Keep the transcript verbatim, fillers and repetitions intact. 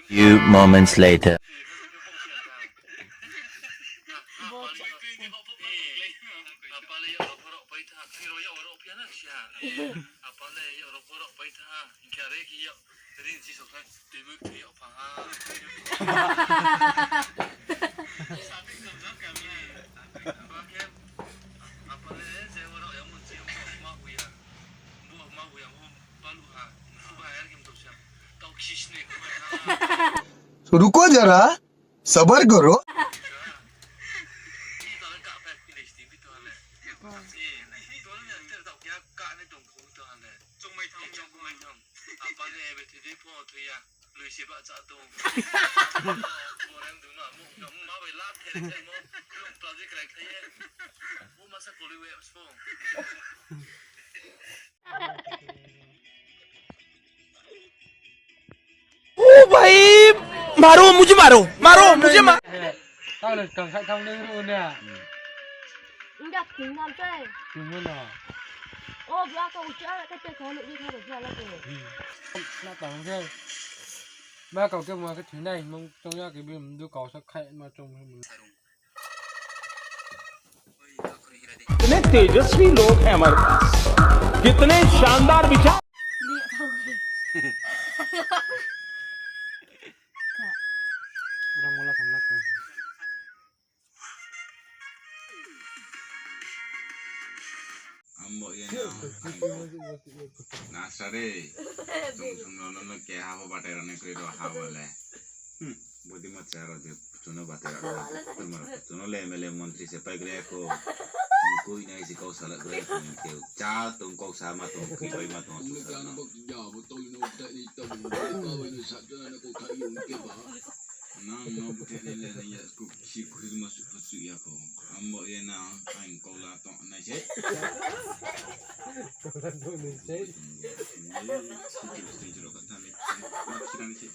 Few moments later. तो रुको जरा, सबर करो। ओ भाई, मारो, मुझे मारो, मारो, मुझे मारो। Tao le kang kha thang nai ru na. Unda kung nam tai. Kung no. O bla ka ucha ka te ka no bi ka bla la ke. Na tang se. Ma kau ke ma ke thui nai mong chong ya ke bi mdu kau sa khai ma chong. कितने तेजस्वी लोग हैं हमारे पास, कितने शानदार विचार। Ambo ye no, ang na sa re. Chung chung no no no keha pho batai rao nai kroi rao ha bo le. Hmm, bodi ma cha rao je chung no batai rao na. Chung no le M L A montri se pai gre ko. Koi nai si kau sala gre ko. Cha tong kau sa ma tong, kri pai ma tong, chung sa no. Nang no buthe ni le ni ya ku si ku ma su pa su ya ko. Ambo ye na ang kau la tong nai se. Kau la tong nai se. Ni, ni, ni, ni, ni, ni, ni, ni, ni, ni, ni,